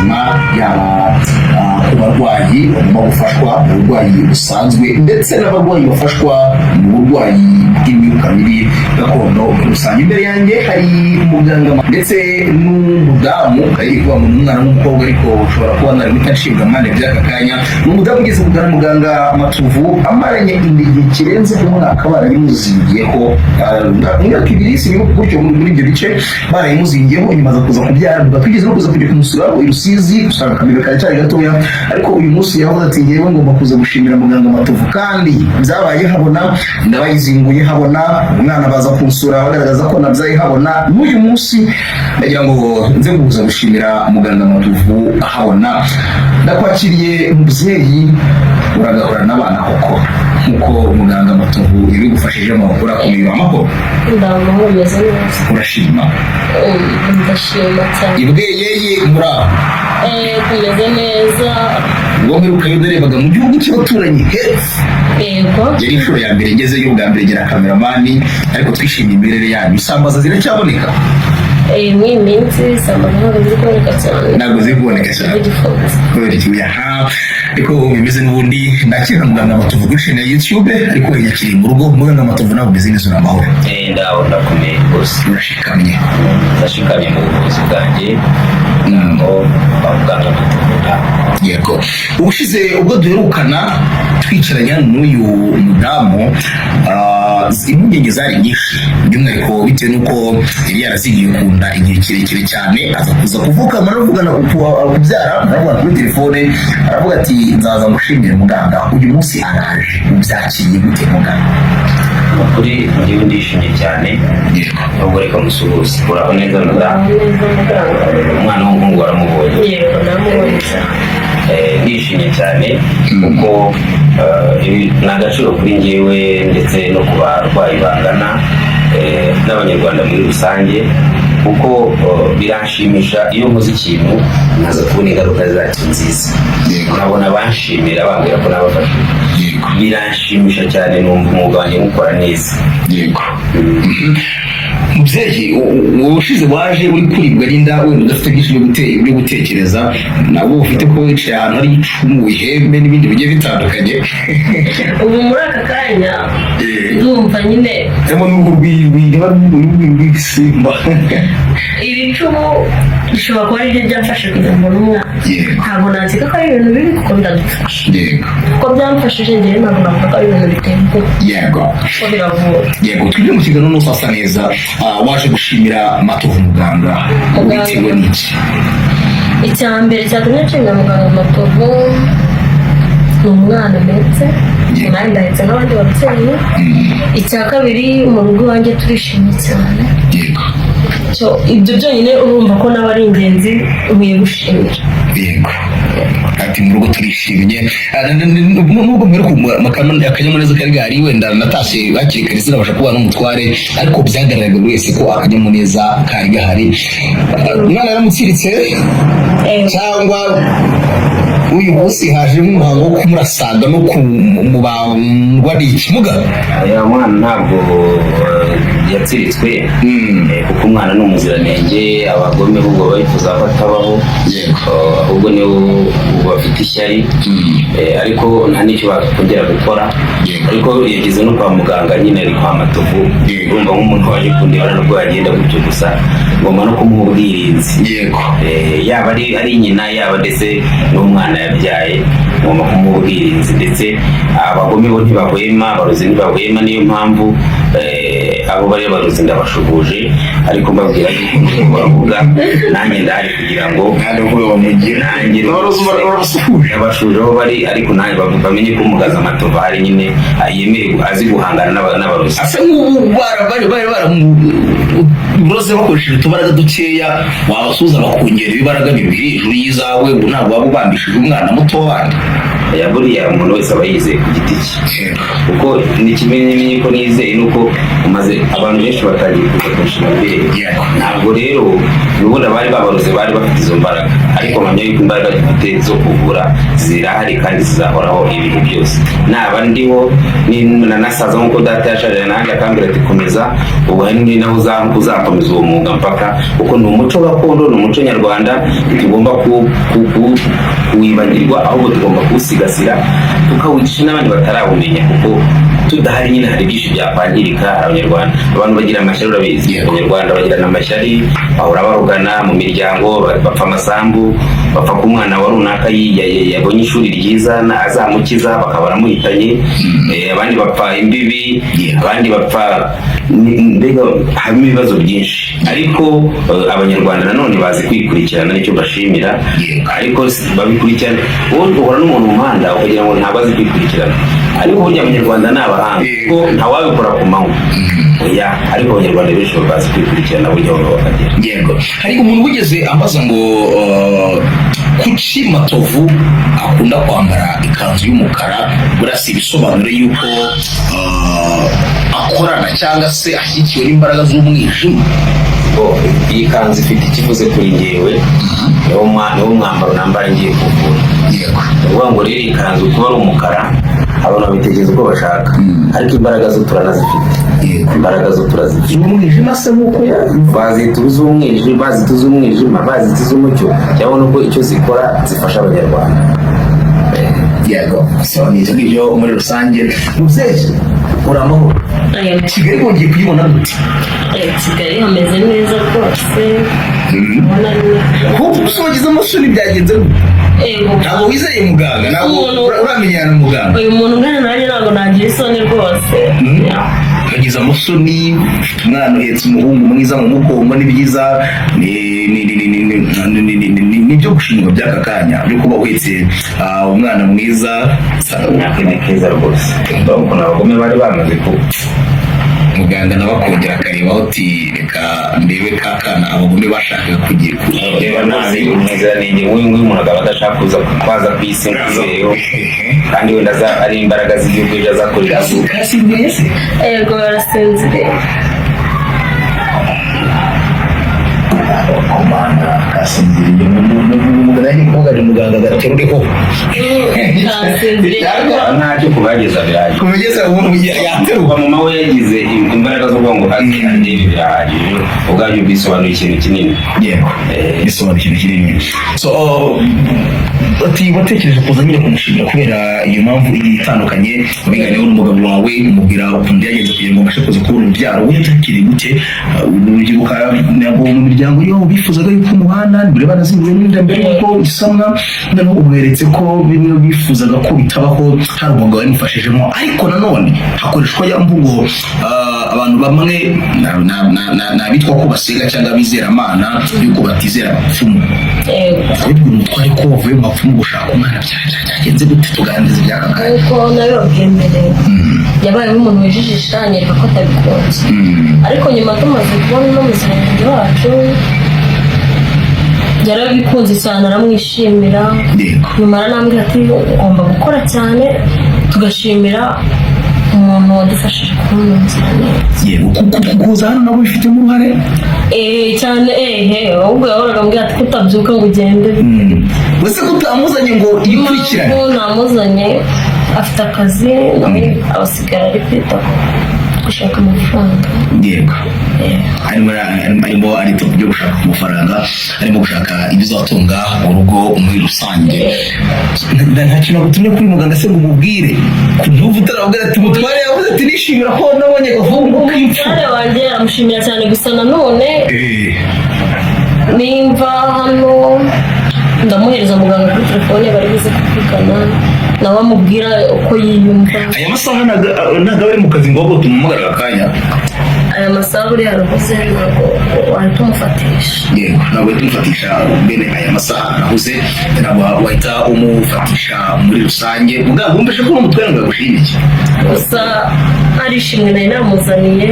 buzima, yaba ku barwayi bagomba gufashwa mu burwayi busanzwe, ndetse n'abarwayi bafashwa mu burwayi bw'imyuka mibi gakondo muri rusange. Imbere yanjye hari umuganga ndetse n'umudamu, ari kuvuga ngo ni umwana w'umukobwa, ariko ushobora kuba nari guhita nshinga amande by'aka kanya. Ni umudamu ugeze kugana muganga Matovu, amaranye igihe kirenze umwaka barabimuzingiyeho, imyaka 2 si gutyo muri ibyo bice barayimuzingiyeho. Nyuma aza kuza kubyara, twigeze no kuza kujya kumusura i Rusizi, usanga akabebe karacyari gatoya. Ariko uyu munsi yavuze ati: "Ngewe ngomba kuza gushimira muganga Matovu, kandi byabaye habona, ndabayizinguye habona, umwana baza kunsura bagaragaza ko nabyaye habona. N'uyu munsi ndagira ngo nze kuza gushimira muganga Matovu habona." Ndakwakiriye mubyeyi, uragahora n'abana koko nkuko muganga Matovu yabigufashijemo. Urakomeye, amahoro? Ndamahoro, meze neza. Urashima? Ndashima cyane. Ibweyeye muri aho? Tumeze neza. Ubwo mperuka yo narebaga mu gihugu cy'abaturanyi hepfo. Yego. Yari inshuro ya mbere ngezeyo, ubwa mbere ngera cameraman, ariko twishimiye imimerere yanyu. Isambaza ziracyaboneka? Muri iyi minsi isambaza ntabwo ziri kuboneka cyane. Ntabwo ziri kuboneka cyane. Zigifunze. Kubera ikibuye aha, ariko bimeze n'ubundi. Ndakira muganga Matovu kuri chaîne ya YouTube, ariko yakiriye mu rugo. Muganga Matovu, ntabwo umeze neza, uri amahoro? Ndaho, ndakomeye rwose. Urashikamye? Ndashikamye mu buvuzi bwanjye, ntabwo kwa muganga Matovu ntabwo. Yego, ubushize ubwo duherukana twicaranye hano n'uyu mudamu, impungenge zari nyinshi, by'umwihariko bitewe n'uko yari yarazigiye ku nda igihe kirekire cyane, aza kuza kuvuka, maravugana kubyara, maravugana kuri telefone, aravuga ati: "Nzaza ngushimire muganga." Uyu munsi araje, ubyakiriye gute, muganga? Ni ukuri njyewe ndishimye cyane. Ahubwo reka musuhuze. Uraho neza, madamu? Neza, muganga. Umwana w'umuhungu waramubonye? Yego, namubonye cyane. Ndishimye cyane kuko ibi ni agaciro kuri njyewe ndetse no ku barwayi bangana n'abanyarwanda muri rusange, kuko biranshimisha iyo nkoze ikintu nkaza kubona ingaruka zacyo nziza, nkabona banshimira, bambwira ko nabafashije. Biranshimisha cyane, numva umwuga wanjye nkukora neza. Yego mubyeyi, ubushize waje uri kuribwa n'inda, wenda udafite byinshi byo gutekereza, nabwo ufite ko wicaye ahantu hari icumu, ihembe n'ibindi bigiye bitandukanye. Ubu muri aka kanya ndumva nyine Harimo n'uruhu rw'ibisimba. Ibicumu bishobora kuba aribyo byamfashe kugira ngo mbone umwana. Ntabwo nakeka ko ari ibintu bibi, kuko biradufasha. Kuko byamfashije njyewe, ntabwo navuga ko ari ibintu biteye ubwoba, kuko biravura. Yego, twinjire mu kiganiro n'usasa neza. Waje gushimira Matovu muganga. Muganga. Bitewe n'iki? Icya mbere cyatumye nshimira muganga Matovu ni umwana ndetse nanjye ndahetse nk'abandi babyeyi. Icya kabiri, mu rugo iwanjye turishimye cyane. So, ibyo byonyine urumva ko nawe ari ingenzi, nkwiye gushimira. Yego, ati mu rugo turishimye. Nubwo mperuka akanyamuneza kari gahari, wenda natashye hakiri kare, sinabasha kubana n'umutware, ariko byagaragaraga buri wese ko akanyamuneza kari gahari. Umwana yaramutsiritse cyangwa uyu munsi hajemo umuhango wo kumurasaga no kumubandwa n'ikimuga? Aya mwana ntabwo yatsiritswe, kuko umwana ni umuziranenge. Abagome ahubwo bifuza ko atabaho. Ahubwo nibo bafite ishyari. Ariko nta n'icyo bakongera gukora. Ariko yageze no kwa muganga nyine, ari kwa Matovu. Urumva nk'umuntu waje kundeba, nubwo yagenda gutyo gusa, ngomba no kumuha ubwirinzi. Yaba ari nyina, yaba ndetse n'umwana yabyaye, ngomba kumuha ubwirinzi. Ndetse abagome bo ntibahwema, abarozi ntibahwema. Niyo mpamvu abo bari abarozi ndabashuhuje, ariko mbabwira yuko nuko bavuga nanjye ndahari kugira ngo Ntabwo bamugira. Nanjye Abarozi urabasuhuje? Ndabashuje aho bari, ariko nanjye bamenye ko umugaza Matovu ahari nyine, yemerewe, azi guhangana n'abarozi. Asa nk'ubu bari baramuroze bakoresheje utubaraga dukeya, wabasuhuza bakongera ibibaraga bibiri hejuru y'izawe. Ubu ntabwo waba ubambishije umwana muto w'abandi? Oya, buriya umuntu wese aba yizeye ku giti cye, kuko n'ikimenyimenyi ko nizeye nuko umaze abantu benshi batangiye kuza kunshima mbere. Ntabwo rero ubundi abari babaroze bari bafite izo mbaraga, ariko mpamya yuko imbaraga dufite zo kuvura zirahari kandi zizahoraho ibihe byose, naba ndiho nanasaza nk'uko data yashaje nanjye akambwira ati: "Komeza." Ubu hari n'undi nawe uzakomeza uwo mwuga mpaka, kuko ni umuco gakondo, ni umuco nyarwanda. Ntitugomba kuwibagirwa, ahubwo tugomba kuwusigasira, tukawigisha n'abandi batarawumenya, kuko tudahari nyine hari byinshi byakwangirika. Hari Abanyarwanda, abantu bagira amashyari, urabizi. Abanyarwanda bagirana amashyari, bahora barugana mu miryango, bapfa amasambu, bapfa ko umwana wa runaka yabonye ishuri ryiza azamukiza, bakaba baramuhitanye. Abandi bapfa imbibi, abandi bapfa mbega harimo ibibazo byinshi. Ariko Abanyarwanda nanone bazi kwikurikirana, nicyo bashimira. Ariko babikurikirana, wowe uhura n'umuntu mu muhanda ukagira ngo ntabwo azi kwikurikirana, ariko burya Abanyarwanda ni abahanga, kuko ntawabikora ku manywa, oya. Ariko Abanyarwanda benshi bazi kwikurikirana, burya aho bakagera. Yego, hari umuntu wigeze ambaza ngo kuki Matovu akunda kwambara ikanzu y'umukara? Buriya si ibisobanuro yuko akorana cyangwa se ashyigikiwe n'imbaraga z'umwijima? Bo, iyi kanzu ifite ikivuze kuri njyewe, niwo mwambaro nambara ngiye kuvura. Ni ukuvuga ngo rero iyi kanzu kuba ari umukara, abantu babitekereza uko bashaka, ariko imbaraga zo turanazifite. Imbaraga zo turazifite. Z'umwijima se nk'uko ya Bazita iz'umwijima, bazita iz'umwijima, bazita iz'umucyo, cyangwa nuko icyo zikora zifasha Abanyarwanda. Yego, so ni ibyo ngibyo muri rusange. Mubyeyi, uri amahoro? Kigali wongeye kuyibona gute? Kigali hameze neza rwose, ubona ari Kuko usogize amasoni, byagenze gute? Ego. Ntabwo wizeye muganga, ntabwo uramenyana na muganga? Uyu muntu ungana nanjye ntabwo nagira isoni rwose. Wagize amasoni, ufite umwana, uhetse umuhungu mwiza mu mugongo, ni byiza, ni ibyo gushimwa by'aka kanya byo kuba uhetse umwana mwiza. Ni keza rwose, ukuntu abagome bari bamaze ku Muganga nawe akongera akarebaho ati: "Reka ndebe ka kana abagome bashakaga kugira." Reba nabi umuziranenge nk'uyu nguyu, umuntu akaba adashaka kuza kwaza ku isi ngo ibereho, kandi wenda ari imbaraga z'igihugu ejo azakorera igihugu. Kasinziriye se? Ego, barasinziriye. Komanda kasinziriye, muganga yagiye kuvuga ni muganga gaterureho. Kasinziriye. Ntacyo kubageza birahagije. Kumugeza ubu yateruwe. Kuva mama we yagize imbaraga zo kuvuga ngo aze andebe, birahagije, ubwabyo bisobanuye ikintu kinini. Yego, bisobanura ikintu kinini. So ati watekereje kuza nyine kumushimira kubera iyo mpamvu igiye itandukanye, wabiganiyeho n'umugabo wawe, umubwira ukuntu byagenze kugira ngo ubashe kuza kubona urubyaro. We yabyakiriye gute? Urubyiruko ntabwo mu miryango yo bifuzaga yuko mubana mbere, banazinguye n'inda mbere yuko isamwa, noneho umweretse ko bimwe bifuzaga ko bitabaho, hari umugabo wabimufashijemo. Ariko nanone hakoreshwa ya mvugo, abantu bamwe ni abitwa ko basenga cyangwa bizeramana, yuko batizera abapfumu. Kubibwira umutware ko wavuye mu bapfumu gushaka umwana, byagenze gute? Tuganiriza iby'aka kanya. Nk'uko nabibabwiye mbere, yabaye nk'umuntu wijijisha, anyereka ko atabikunze, ariko nyuma tumaze kubona uno muziranenge wacu, yarabikunze cyane, aramwishimira. Nyuma aranambwira ati: "Ugomba gukora cyane, tugashimira umuntu wadufashije kubona umuziranenge." Yego, kuza hano nabo bifitemo uruhare? Eh, cyane, ehe, ahubwo yahoraga ambwira ati: "Kutabyuka ngo ugende?" Wese ko utamuzanye ngo yikurikirane? Impamvu namuzanye, afite akazi, nawe abasigara ari kwita gushaka amafaranga. Yego, arimo arita ku byo gushaka amafaranga, arimo gushaka ibizatunga urugo muri rusange. Nta kintu agutumye kuri muganga se ngo umubwire? Ntuvu utarabwira ati: "Mutware yavuze ati nishimira ko nabonye agahungu k'imfura." Umutware wanjye aramushimira cyane, gusa nanone nimva hano ndamuhereza muganga kuri telefone, bari buze kuvugana nawe, amubwira uko yiyumva. Aya masaha ntabwo aba ari mu kazi ngo ahubwo tumuhamagara akanya? Aya masaha buriya arahuze, ntabwo wahita umufatisha. Yego, ntabwo wahita umufatisha bene aya masaha, arahuze, ntabwo wahita umufatisha muri rusange. Muganga, wumvishe ko umutware ngo yagushimiye? Gusa arishimwe, nari namuzaniye.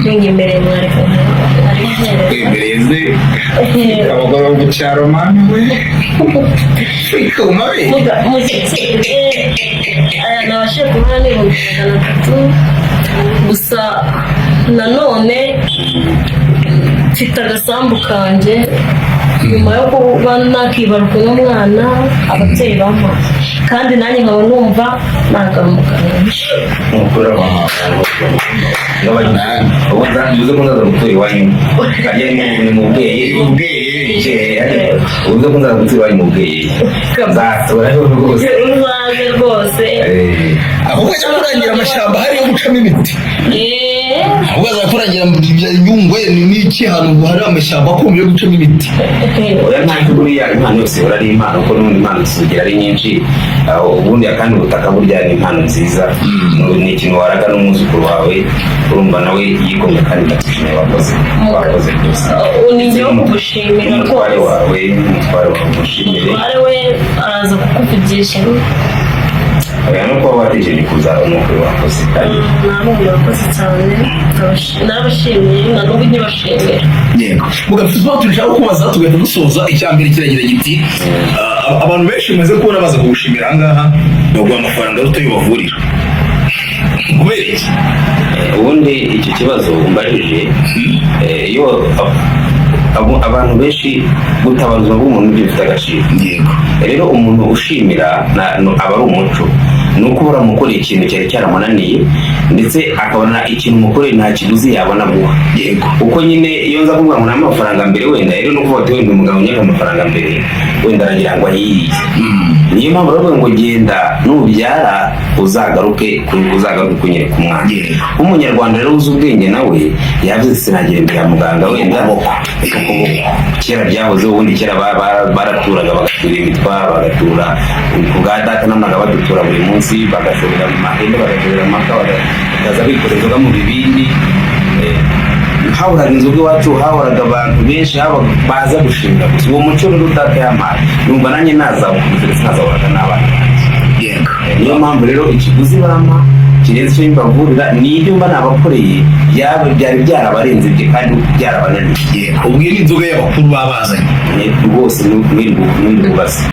Munyemereye mwareka nkarihereza. Twemereze abagore bo mu cyaro, mani we, ikuma be. Mushyikire aya nabashije kubona ni 300,000 gusa. Nanone mfite agasambu kanjye nyuma yo kuba nakibaruka uno mwana ababyeyi bampaye, kandi nanjye nkaba numva nagahamugana. Ubuze ko nzaza gutura iwanyu harya ni mu Bweye. Ubweye. Ubuze ko nzaza gutura iwanyu mu Bweye, nzatura rwose. Uzaze rwose. Ahubwo ajya kurangira amashyamba hariyo gucamo ibiti. Ahubwo aza kurangira mu bya Nyungwe ni n'iki, ahantu hari amashyamba akomeye yo gucamo ibiti. Oya, ntacyo, buriya impano yose ihora ari impano, kuko n'ubundi impano tuzigira ari nyinshi. Ubundi kandi ubutaka burya ni impano nziza, ni ikintu waraga n'umwuzukuru wawe, urumva nawe yigomwe. Kandi ndagushimiye, wakoze, wakoze rwose. Ni njyewe kugushimira. Umutware Rwose. wawe, umutware wawe umushimire. Umutware we araza kukuvugisha. Oya, no kuba watekereje kuza ni ukuri wakoze kandi. Namwe murakoze cyane. Narabashimiye na n'ubu nkibashimira. Yego, mugafite utubazo turashaka kubaza tugahita dusoza. Icya mbere kiragira giti: abantu benshi bamaze kubona baza kugushimira aha ngaha, baguha amafaranga aruta ayo bavurira, kubera iki? Ubundi icyo kibazo umbajije, iyo abantu benshi gutabara ubuzima bw'umuntu nibyo bifite agaciro. Rero umuntu ushimira aba ari umuco, ni uko uhora umukoreye ikintu cyari cyaramunaniye, ndetse akabona ikintu umukoreye nta kiguzi yabona guha. Kuko nyine iyo nza kuvuga ngo nta amafaranga mbere, wenda rero no kuvuga ati wenda umugabo unyaka amafaranga mbere, wenda aragira ngo ayiriye. Niyo mpamvu baravuga ngo genda nubyara uzagaruke uzagaruke kunyereka umwana. Nk'umunyarwanda rero uzi ubwenge, nawe yavuze sinagera imbere ya muganga wenda ukuboko. Kera byahoze, ubundi kera baraturaga, bagatura imitwaro, bagatura ku bwa data n'amaga, badutura buri munsi, bagashorera mu mahembe, bagashorera amaka, bakaza bikorera inzoga mu bibindi. Hahoraga inzoga iwacu, hahoraga abantu benshi haba baza gushimira gusa. Uwo muco rero data yampaye, numva nanjye nazawukomeza, ndetse nazawuraga n'abana banjye. Niyo mpamvu rero ikiguzi bampa kirenze icyo mbavurira ni ibyo mba nabakoreye, byaba byari byarabarenze ibyo kandi byarabananiye. Yego, ubwo iyi ni inzoga y'abakuru baba bazanye. Rwose mwirwa ubaze.